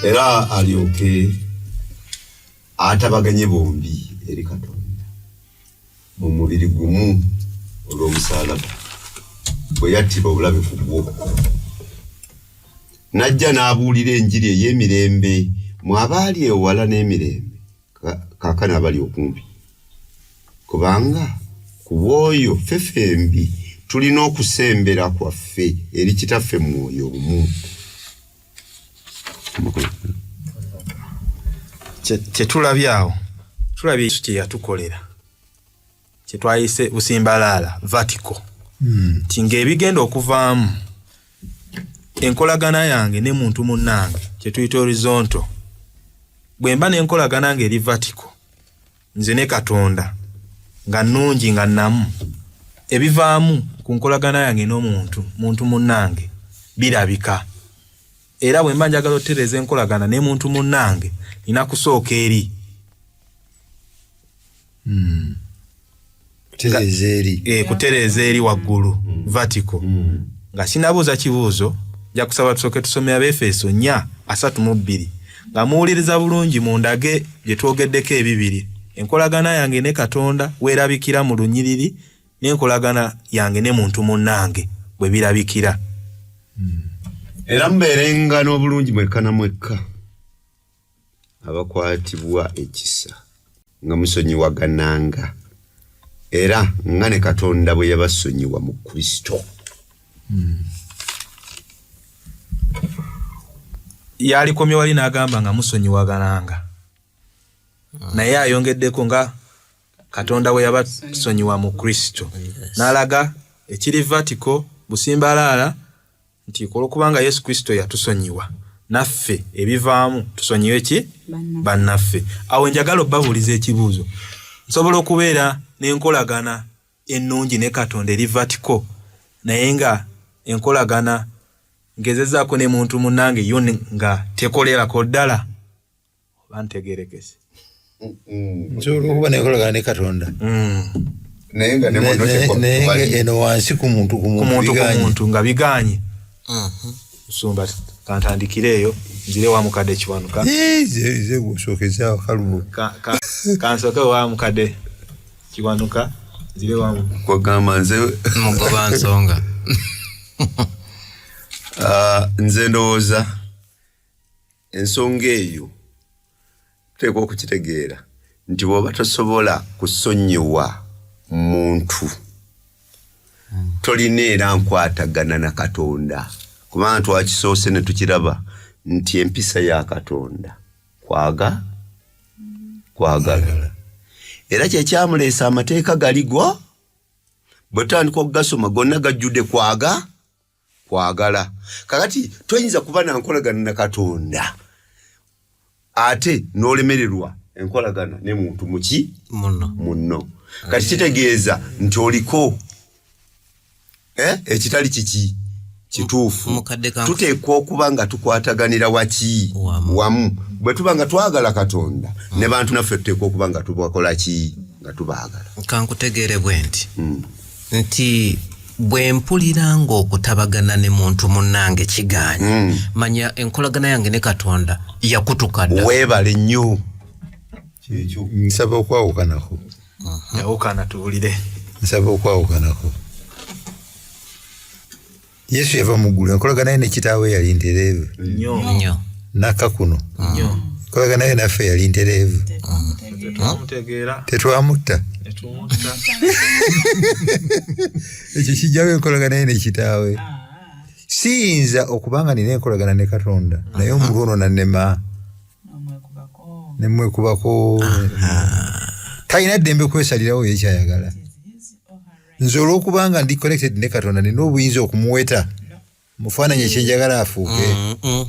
Speaker 5: era alyoke atabaganye bombi eri Katonda mu mubiri gumu olw'omusaalaba, bwe yattira obulabe ku gwo, n'ajja n'abuulira enjiri ey'emirembe mu abaali ewala n'emirembe kaakano abali okumpi, kubanga ku bw'oyo ffe ffembi tulina okusembera kwaffe eri Kitaffe Mwoyo omu.
Speaker 1: Kyetulabye awo, tulabye Yesu kye yatukolera, kyetwayise busimbalaala vertical, nti ng'ebigenda okuvaamu enkolagana yange ne muntu munnange, kyetuyita horizontal. Bwe mba n'enkolagana ng'eri vertical, nze ne Katonda, nga nnungi nga nnamu, ebivaamu ku nkolagana yange n'omuntu muntu munnange birabika. Era bwe mba njagala otereeza enkolagana ne muntu munnange, nina kusooka eri
Speaker 3: Kutereeza eri.
Speaker 1: Kutereeza eri waggulu vertical. Nga sinabuuza kibuuzo, nja kusaba tusooke tusome Abeefeso 4:32, nga muwuliriza bulungi mundage bye twogeddeko ebibiri: enkolagana yange ne Katonda weerabikira mu lunyiriri, n'enkolagana yange ne muntu munnange bwe birabikira.
Speaker 5: Era mubeerenga n'obulungi mwekka na mwekka, abakwatibwa ekisa, nga musonyiwagananga, era nga ne Katonda bwe yabasonyiwa mu Kristo.
Speaker 1: Yalikomye wali n'agamba nga musonyiwagananga, naye ayongeddeko nga Katonda bwe yabasonyiwa mu Kristo, n'alaga ekiri vertical busimbalaala nti olwokubanga Yesu Kristo yatusonyiwa, naffe ebivaamu tusonyiwe ki? Bannaffe. Awo njagala obbabuuliza ekibuuzo Nsobola okubeera n'enkolagana ennungi ne Katonda eri vertical, naye nga enkolagana ngezezaako ne muntu munnange yo nga tekolerako ddala. Oba ntegerekese?
Speaker 3: Nsobola okuba nenkolagana ne Katonda,
Speaker 5: naye nga ne muno
Speaker 3: naye nga eno wansi ku muntu ku
Speaker 1: ku
Speaker 3: muntu
Speaker 1: muntu ku
Speaker 3: biganye.
Speaker 1: muntu nga biganye. Musumba, kantandikire eyo nzire wa mukadde Kiwanuka.
Speaker 3: Eh, ze gusookezaawo kalubo.
Speaker 1: Kansooke wa mukadde Kiwanuka, nzire wa
Speaker 5: Kwagamba nze
Speaker 2: Mugoba nsonga.
Speaker 5: Ah, nze ndowooza ensonga eyo tuteekwa okukitegeera nti bw'oba tosobola kusonyiwa muntu, tolina era nkwatagana na Katonda, kubanga twakisoose ne tukiraba nti empisa ya Katonda kwagala, era kyekyamuleesa amateeka galigwa. Bwe tutandika okugasoma, gonna gajjudde kwagala. Kakati toyinza kuba na nkolagana na Katonda ate n'olemererwa enkolagana ne muntu muki
Speaker 2: muno.
Speaker 5: Munno. Kati kitegeeza nti oliko ekitali kiki kituufu.
Speaker 2: Mukadde
Speaker 5: Tuteekwa okuba nga tukwataganira waki?
Speaker 2: Wamu.
Speaker 5: Wamu. Bwe tuba nga twagala Katonda ne bantu naffe, tuteekwa okuba nga tubakola ki? Nga tubaagala.
Speaker 2: Kankutegeere bwe nti nti bwe mpulira ng'okutabagana ne muntu munnange kigaanye, manya enkolagana yange ne Katonda yakutuka dda.
Speaker 5: Weebale nnyo, kyekyo.
Speaker 3: Nsaba okwawukanako.
Speaker 1: Yawukana tuwulire.
Speaker 3: Nsaba okwawukanako. Yesu yava mu ggulu, enkolagana ye ne kitaawe yali ntereevu.
Speaker 1: Nnyo.
Speaker 2: Nnyo.
Speaker 3: Nakka kuno,
Speaker 1: Nnyo.
Speaker 3: enkolagana ye naffe yali ntereevu.
Speaker 1: Tetwamutegeera.
Speaker 3: Tetwamutta.
Speaker 1: Netumutta.
Speaker 3: Ekyo kijjawo enkolagana ye ne kitaawe. Siyinza okubanga nina enkolagana ne Katonda, naye omuntu ono nannema
Speaker 4: Omwekubako.
Speaker 3: Nemwekubako. Talina ddembe kwesalirawo ye kyayagala. Nze olwokubanga ndi connected ne Katonda, nina obuyinza okumuweta mufaananyi ekyenjagala afuuke.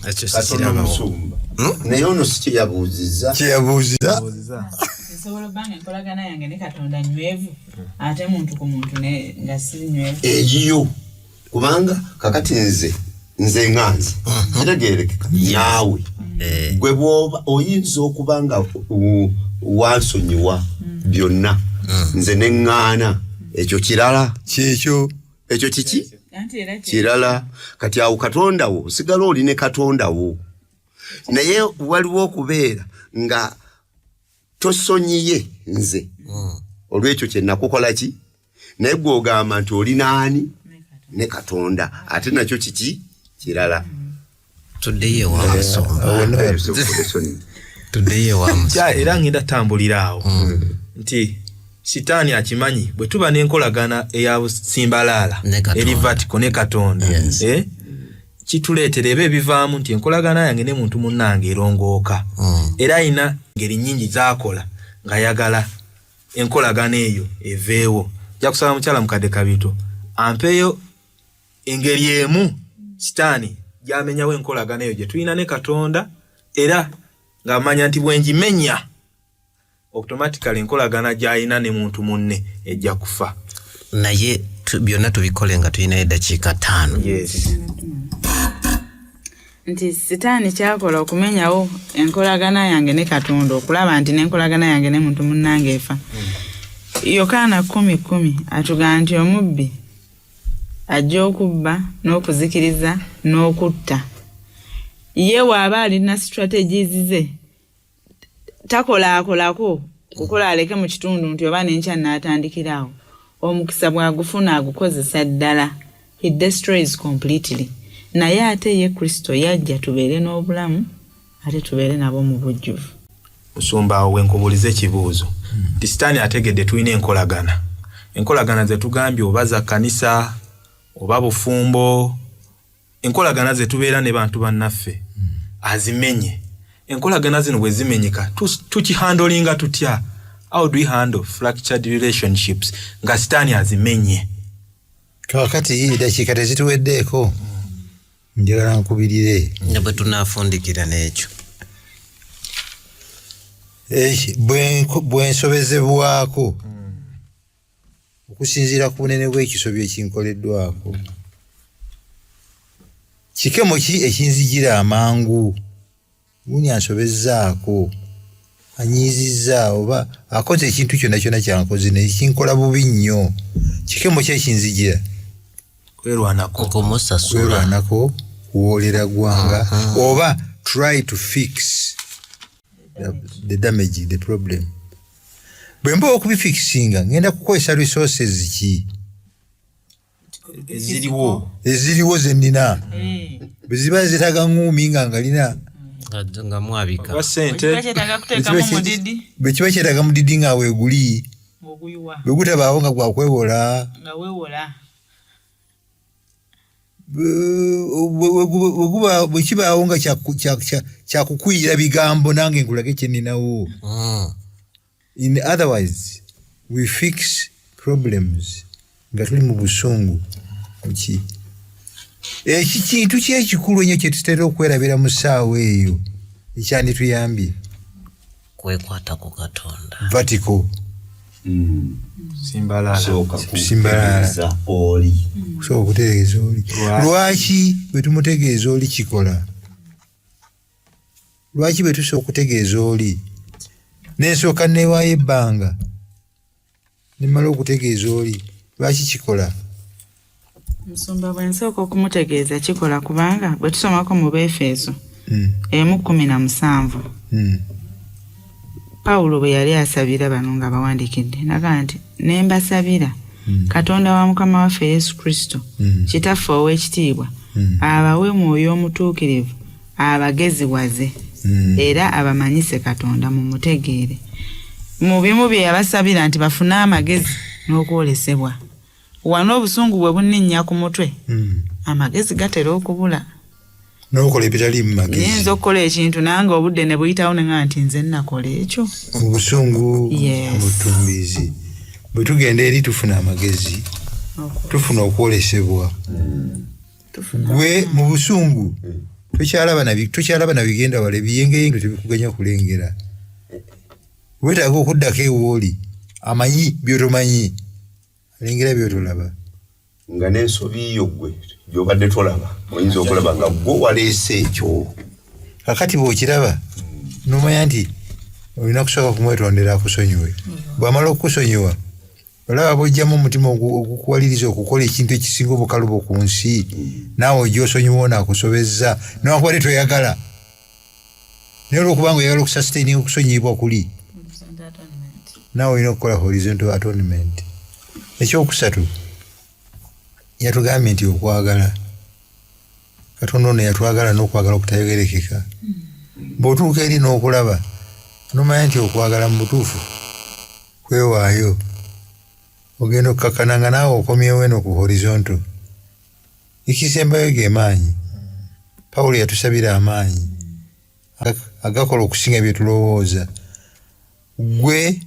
Speaker 2: Ekyo
Speaker 5: Katono.
Speaker 2: sikirabawo.
Speaker 5: Musumba, naye ono si kyeyabuuzizza.
Speaker 3: Kyeyabuuziza.
Speaker 4: Nsobola obba nga enkolagana yange ne Katonda nywevu, ate muntu ku muntu nga si nywevu.
Speaker 5: Eyiyo, kubanga kakati nze nga nze kitegerekeka naawe gwe bwoba oyinza okuba nga wansonyiwa byonna, nze neŋŋaana, ekyo kirala.
Speaker 3: Kyekyo.
Speaker 5: Ekyo kiki?
Speaker 4: Anti era
Speaker 5: Kirala. Kati awo Katonda wo osigala oli ne Katonda wo, naye waliwo okubeera nga tosonyiye nze olwekyo kyenakukola ki, naye gwe ogamba nti oli naani? Ne Katonda. Ate nakyo kiki? Kirala.
Speaker 2: Tuddeyo ewa musumba.
Speaker 3: Awo no.
Speaker 2: Tuddeyo ewa musumba.
Speaker 1: Kya era ngenda tambulira awo nti Sitaani akimanyi bwe tuba n'enkolagana eya busimbalaala
Speaker 2: Ne Katonda.
Speaker 1: eri vertical ne Katonda,
Speaker 2: Yes.
Speaker 1: Kituleetera eba ebivaamu nti enkolagana yange ne muntu munnange erongooka. Era ayina ngeri nnyingi zakola ng'ayagala enkolagana eyo eveewo. Nja kusaba mukyala mukadde Kabito ampeeyo engeri emu Sitaani gy'amenyawo enkolagana eyo gye tulina ne Katonda, era ng'amanya nti bwe ngimenya, automatically enkolagana gy'alina ne muntu munne ejja kufa.
Speaker 2: Naye byonna tubikole nga tulinayo eddakiika 5.
Speaker 1: Yes.
Speaker 4: Nti Sitaani kyakola okumenyawo enkolagana yange ne Katonda, okulaba nti n'enkolagana yange ne muntu munnange efa. Yokaana 10:10 atugamba nti omubbi ajja okubba n'okuzikiriza n'okutta. Ye waaba alina strategies ze, takolaakolako kukola aleke mu kitundu nti oba n'enkya n'atandikiraawo. Omukisa bw'agufuna agukozesa ddala, he destroys completely. Naye ate ye Kristo yajja tubeere n'obulamu, ate tubeere nabo mu bujjuvu.
Speaker 1: Musumba, awo wenkubuuliza ekibuuzo nti Sitaani ategedde tulina enkolagana ze tugambye, oba za kkanisa oba bufumbo, enkolagana ze tubeera ne bantu bannaffe, azimenye. Enkolagana zino bwe zimenyeka, tukihandlinga tutya? How do we handle fractured relationships nga Sitaani azimenye?
Speaker 3: Kakati dakiika tezituweddeeko, njagala nkubirire.
Speaker 2: Ne bwe tunaafundikira n'ekyo.
Speaker 3: Bwe nsobezebwako okusinziira ku bunene bw'ekisobyo ekinkoleddwako, kikemo ki ekinzijira amangu? Gundi ansobezzaako, anyiizizza oba akoze ekintu kyonna kyonna kyankoze naye kinkola bubi nnyo, kikemo ki ekinzijira?
Speaker 1: Kwerwanako,
Speaker 2: okumusasula,
Speaker 3: kwerwanako, kuwoolera gwanga, oba try to fix the damage, the problem. Bwe mba okubifixinga ngenda kukozesa resources ki
Speaker 1: eziriwo,
Speaker 3: eziriwo ze nnina. Bwe ziba zeetaaga ŋŋuumi nga ngalina,
Speaker 2: nga mwabika
Speaker 1: oba sente,
Speaker 4: kyetaaga kuteekamu mudidi,
Speaker 3: bwe kiba kyetaaga mudidi nga weeguli,
Speaker 4: ng'oguyiwa,
Speaker 3: bwe gutabaawo nga gwakwewola,
Speaker 4: nga weewola.
Speaker 3: Bwe kibaawo nga kyakukuyira bigambo, nange nkulage kye nninawo. In otherwise we fix problems nga tuli mu busungu. Muki eki kintu kyekikulu ennyo kye tutera okwerabira mu ssaawa eyo ekyandituyambye?
Speaker 2: Kwekwata ku Katonda.
Speaker 3: Vertical.
Speaker 1: Simbalala.
Speaker 5: Sooka
Speaker 3: Simbalala.
Speaker 5: kutegeeza oli.
Speaker 3: Kusooka okutegeeza oli. Lwaki bwe tumutegeeza oli kikola? Lwaki bwe tusooka okutegeeza oli, nensooka neewaayo ebbanga nemala okutegeeza oli, lwaki kikola?
Speaker 4: Musumba, bwe nsooka okumutegeeza kikola, kubanga bwe tusomako mu Beefeeso 1:17, Pawulo bwe yali asabira bano nga bawandiikidde, nagaa nti, "Ne mbasabira Katonda wa Mukama waffe Yesu Kristo, Kitaffe ow'ekitiibwa, abawe Mwoyo Omutuukirivu abageziwaze era abamanyise Katonda mumutegeere." Mu bimu bye yabasabira nti bafune amagezi n'okwolesebwa. Wano obusungu bwe bunninnya ku mutwe, amagezi gatera okubula.
Speaker 3: N'okola ebitaliimu magezi.
Speaker 4: Nyinza okukola ekintu nange obudde ne buyitawo ne nga nti nze nakola ekyo.
Speaker 3: Mu busungu.
Speaker 4: Yes.
Speaker 3: Mu ttumbiizi. Bwe tugenda eri tufuna amagezi, tufuna okwolesebwa. Gwe mu busungu tokyalaba na bigenda wala, ebiyengeyenge tebikuganya kulengera. Weetaaga okuddako ewooli amanyi byotomanyi, alengera byotolaba.
Speaker 5: Nga n'ensobi yo gwe gy'obadde tolaba, oyinza okulaba nga gwe waleese ekyo.
Speaker 3: Kakati bw'okiraba nomanya nti olina kusooka kumwetondera akusonyiwe. Bw'amala okukusonyiwa, olaba bw'ojjamu omutima ogukuwaliriza okukola ekintu ekisinga obukalubo ku nsi, naawe ojja osonyiwa ono akusobezza newankubadde toyagala, naye olwokubanga oyagala okusustaininga okusonyiyibwa kuli, naawe olina okukola horizontal atonement. Ekyokusatu yatugambye nti okwagala. Katonda ono yatwagala n'okwagala okutayogerekeka. Bw'otuuka eri n'okulaba nomanya nti okwagala mu butuufu kwewaayo, ogenda okukakkana nga naawe okomyewo eno ku horizontal. Ekisembayo ge maanyi. Pawulo yatusabira amaanyi agakola okusinga bye tulowooza. Gwe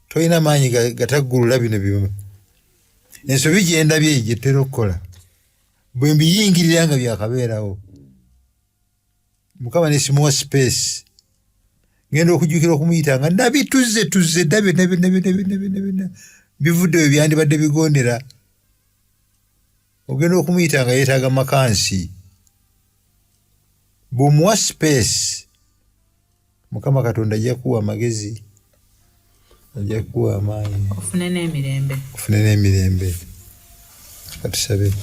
Speaker 3: tolina maanyi gataggulula bino bimu. Ensobi gyendabye gye tutera okukola, bwe mbiyingirira nga byakabeerawo, Mukama nesimuwa space, ngenda okujjukira okumuyita nga nabituze tuze dda byonna byonna byonna byonna byonna byonna bivuddeyo byandibadde bigondera. Ogenda okumuyita nga yeetaaga makansi. Bw'omuwa space, Mukama Katonda ajja kuwa amagezi, ajja kuwa amaanyi,
Speaker 4: ofune n'emirembe.
Speaker 3: Ofune n'emirembe. Katusabe.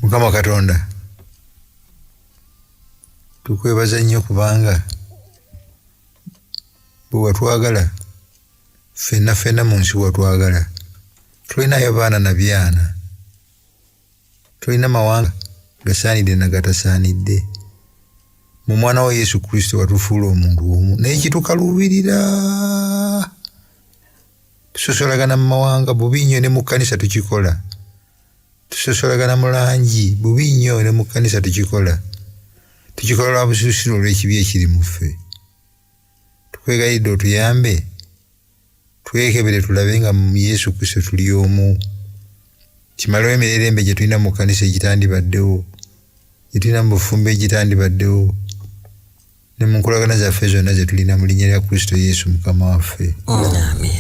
Speaker 3: Mukama Katonda, tukwebaza nnyo kubanga bwe watwagala ffenna ffenna mu nsi watwagala. Tulinayo baana na byana, tulina mawanga gasaanidde nagatasaanidde. Mu mwana wa Yesu Kristo watufuula omuntu omu, naye kitukaluubirira, tusosolagana mu mawanga bubi nnyo, ne mu kkanisa tukikola. Tusosolagana mu langi bubi nnyo, ne mu kkanisa tukikola. Tukikola lwa busirusiru olw'ekibi ekiri mu ffe. Tukwegayiridde otuyambe twekebere tulabe nga mu Yesu Kristo tuli omu, kimalewo emirerembe gye tulina mu kkanisa egitandibaddewo. Gyetulina mu bufumbo egitandibaddewo ne mu nkolagana zaffe zonna ze tulina mu linnya lya Kristo Yesu Mukama waffe.
Speaker 2: Amiina.